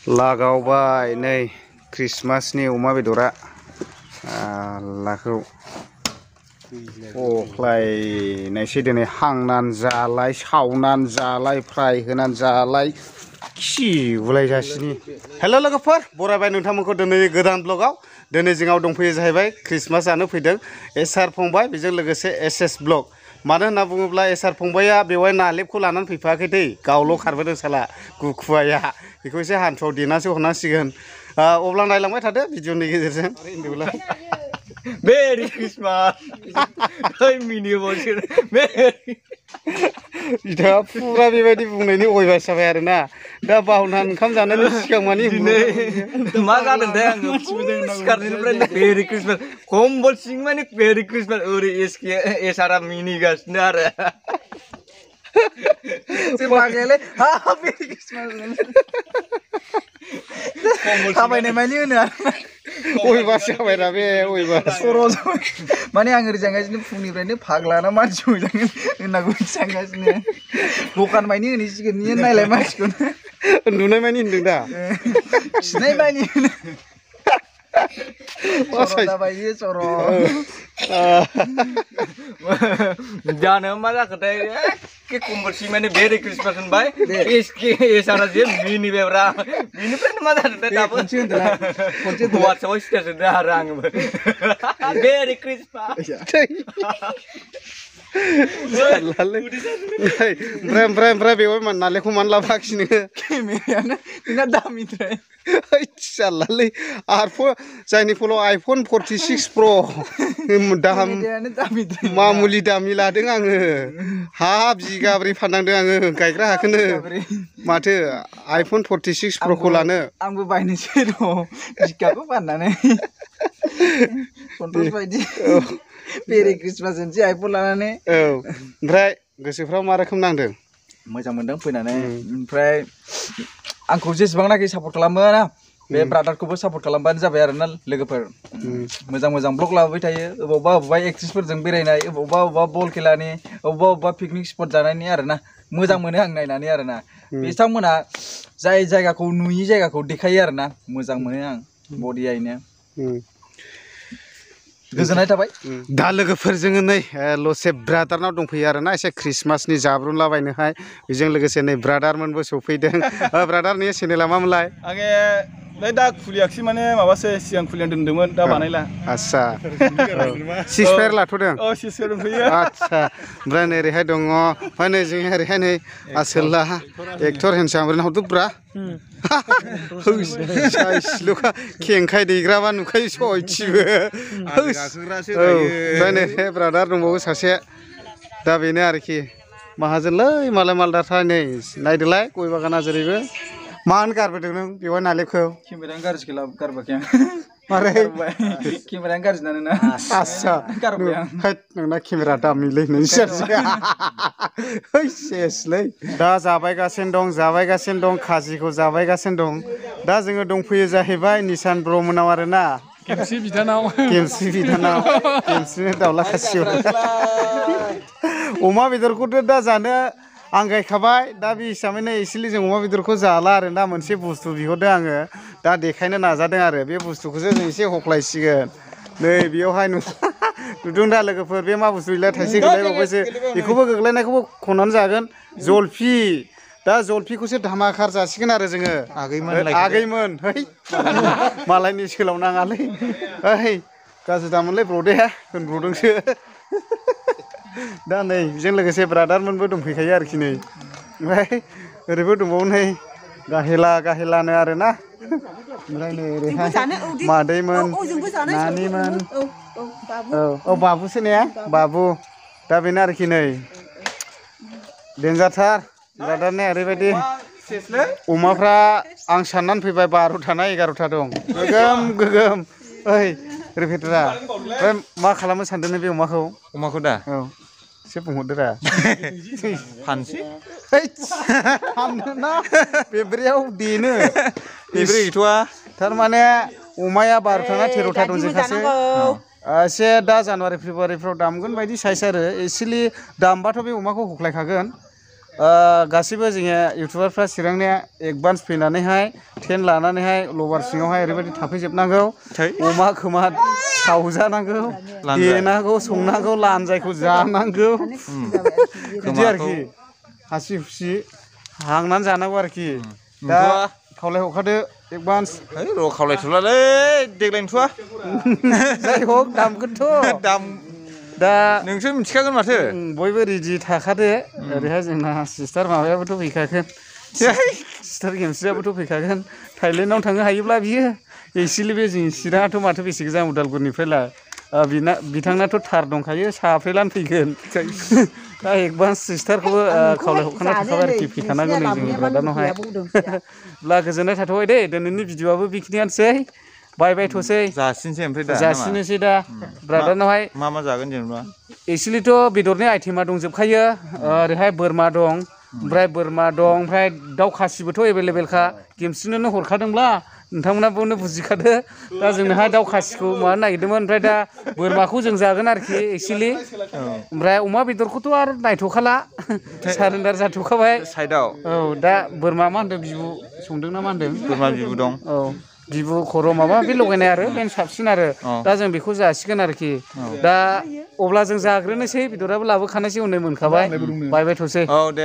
लागावबाय नै क्रिसमासनि अमा बेदरा लाखौ अख्लायनायसै दिनै हांनानै जालाय सावनानै जालाय फ्राय होनानै जालाय खिगुलाय जासिनि हेल' लोगोफोर बरायबाय नोंथांमोनखौ दिनै गोदान ब्लगाव दिनै जोंनाव दंफैयो जाहैबाय क्रिसमास जानो फैदों एसआर फंबाय बेजों लोगोसे एसएस ब्लग मानो होनना बुङोब्ला एसआर फंबाया बेवहाय नालेबखौ लानानै फैफायाखै दै गावल' खारबोदों साला गुखुवाया बेखौ एसे हान्थुआव देनासो हरनांसिगोन अब्ला नायलांबाय थादो भिडिअनि गेजेरजों मेरि क्रिसमास मिनि बलसो बिथाङा फुरा बेबायदि बुंनायनि अयभास जाबाय आरोना दा बावनानै ओंखाम जानायनि सिगां मानि मा जादोंथाय आङो सिखारनायनिफ्राय मेरि क्रिसमास कम्बल सिं माने मेरि क्रिसमास ओरै एसआरआ मिनिगासिनो आरो Sebagai happy Christmas. Kapan emang ni mana? अयभास जाबाय दा बे अयभास Soros. Mana yang ngerjain guys ni phone ni berani phagla na maju jangan nak ngerjain guys ni. Bukan main ni sih ni naik lagi maju. नुनाय मानि होनदों दा Naik main ni. Soros apa ini soros? जानो मा जाखोथाय के कम्बल सिं माने मेरि Christmas होनबाय एसआरआ जे मिनिबायब्रा बिनिफ्रायनो मा जादोंथाय दाबो वाट्सएपआव स्टेटास होदों आरो आङो मेरि क्रिसमास ओमफ्राय बेवहाय नालेंखौ मानो लाफाखिनो Kameranya tinggal damitray. सालालै आरो जायनि फलाव आइफन 46 प्र दाम मामुलि दामि लादों आङो हाब जिगाब्रै फाननांदों आङो गायग्रा हाखोनो माथो आइफन 46 प्र खौ लानो आंबो बायनोसै र' जिगाबखौ फाननानै सन्थोस बायदि मेरि क्रिसमास होनसै आइफन लानानै ओमफ्राय गोसोफ्राव मा रोखोम नांदों मोजां मोनदों फैनानै ओमफ्राय आंखौ जेसेबांनाखि सापर्ट खालामो ना बे ब्रादारखौबो सापर्ट खालामबानो जाबाय आरोना लोगोफोर मोजां मोजां ब्लग लाबोबाय थायो अबावबा एक्ट्रिसफोरजों बेरायनाय अबावबा बल खेलानि अबावबा पिकनिक स्पट जानायनि आरोना मोजां मोनो आं नायनानै आरोना बिथांमोना जाय जायगाखौ नुयि जायगाखौ देखायो आरोना मोजां मोनो आं बडियैनो गोजोननाय थाबाय दा लोगोफोर जोङो नै लसे ब्रादारनाव दंफैयो आरोना एसे क्रिसमासनि जाब्रुनलाबायनोहाय बेजों लोगोसे नै ब्रादारमोनबो सफैदों ब्रादारनि चेनेला मामोनलाय आङो दा खुलियाखिसै माने माबासो सिगां खुलिनानै दोनदोंमोन दा बानायला आच्छा सिक्सफायार लाथ'दों सिक्सफायार दंफैयो आच्छा ओमफ्राय नै ओरैहाय दङ ओमफ्राय नै जों ओरैहाय नै आसोला एक्टर हेन्डसाम ओरैनो हरदोब्रा साइसलुखा खेंखाय दैग्राबा नुखायो सयथिबो ओमफ्राय नै ब्रादार दंबावो सासे दा बेनो आरोखि माहाजोनलै मालाय मालदारथार नै नायदोलाय गय बागाना जेरैबो मानो गारबोदों नों बेवहाय नालेबखौ केमेरायानो गाज्रि गारबोयाखै आं मारै केमेरायानो गाज्रि ना आच्छा गारबाय आं नोंना केमेरा दामिलै नोंसोर सेसलै दा जाबायगासिनो दं खाजिखौ जाबायगासिनो दं दा जोङो दंफैयो जाहैबाय निसान ब्रमोनाव आरोना केमसि बिदानाव केमसिनो दाउला खासियाव अमा बेदरखौथ' दा जानो आंगायखाबाय दा बे हिसाबैनो एसेलि जों अमा बेदरखौ जाला आरोना मोनसे बुस्थु बिहरदों आङो दा देखायनो नाजादों आरो बे बुस्थुखौसो जों एसे हख्लायसिगोन नै बेयावहाय नुदों दा लोगोफोर बे मा बुस्थु गैला थाइसे गोग्लैबावबायसो बेखौबो गोग्लैनायखौबो खननानै जागोन जलफि दा जलफिखौसो धामाखार जासिगोन आरो जोङो आगैमोन है मालायनि सोलाव नाङालै ओइ गाज्रि दामोनलै ब्रदे होनब्रदोंसो दा नै बेजों लोगोसे ब्रादारमोनबो दंफैखायो आरोखि नै ओमफ्राय ओरैबो दंबावो नै गाहेलानो आरोना ओमफ्राय नै ओरैहाय मादैमोन नानिमोन औ बाबुसो ने बाबु दा बेनो आरोखि नै देन्जारथार ब्रादारने ओरैबायदि अमाफ्रा आं साननानै फैबाय 12था ना 11था दं गोगोम ओइ रिपेटारा ओमफ्राय मा खालामनो सानदों बे अमाखौ दा औ एसे बुंहरदोरा फानसै फाननोना बेब्रेयाव देनो बेब्रे गैथ'आ थारमाने अमाया 12था ना 13था दंजोबखासै एसे दा जानुवारि फेब्रुवारिफ्राव दामगोन बायदि साइज आरो एसेलि दामबाथ' बे अमाखौ हख्लायखागोन गासिबो जोङो इउटुबारफ्रा चिरांनिया एडभान्स फैनानैहाय टेन्ट लानानैहाय लबार सिङावहाय ओरैबायदि थाफैजोबनांगौ अमा खोमा सावजानांगौ देनांगौ संनांगौ लानजायखौ जानांगौ बिदि आरोखि हासि हुसि हांनानै जानांगौ आरोखि दा खावलाय हरखादो एडभान्स र' खावलायथ'लालै देग्लायनोथ'आ जाय हक दामगोनथ' दाम दा नोंसोर मिथिखागोन माथो बयबो रेडि थाखादो ओरैहाय जोंना सिस्टार माबायाबोथ' फैखागोन सिस्टार गेमस्रियाबोथ' फैखागोन थाइलेण्डआव थांनो हायोब्ला बियो एक्सुवेलि बे जोंनि चिराङाथ' माथो बेसे गोजान उदालगुरिनिफ्रायलाय बिथांनाथ' थार दंखायो साफ्रेलानो फैगोन दा एडभान्स सिस्टारखौबो खावलाय हरखाना थाखाबाय आरोखि फैखानांगौ नै जोंनि ब्रादारनावहाय ब्ला गोजोननाय थाथ'बाय दे दिनैनि भिडिअ'आबो बेखिनियानोसै बाय बाय थ'सै जासिनसै ओमफ्राय दा जासिनोसै दा ब्रादारनावहाय मा जागोन जेनेबा एक्सुवेलिथ' बेदरनि आइटेमा दंजोबखायो ओरैहाय बोरमा दं ओमफ्राय दाउ खासिबोथ' एभेलेबेलखा गेमस्रिनोनो हरखादोंब्ला नोंथांमोनाबोनो बुजिखादो दा जोंनोहाय दाउ खासिखौ माबानो नागिरदोंमोन ओमफ्राय दा बोरमाखौ जों जागोन आरोखि एक्सुवेलि ओमफ्राय अमा बेदरखौथ' आरो नायथ'खाला सारेन्डार जाथ'खाबाय साइडआव औ दा बोरमा मा होनदों बिबु संदों ना मा होनदों बोरमा बिबु दं औ बिबु खर' माबा बे लगायनाय आरो बेनो साबसिन आरो दा जों बेखौ जासिगोन आरोखि दा अब्ला जों जाग्रोनोसै बेदराबो लाबोखानायसै उनै मोनखाबाय बाय बाय थ'सै औ दे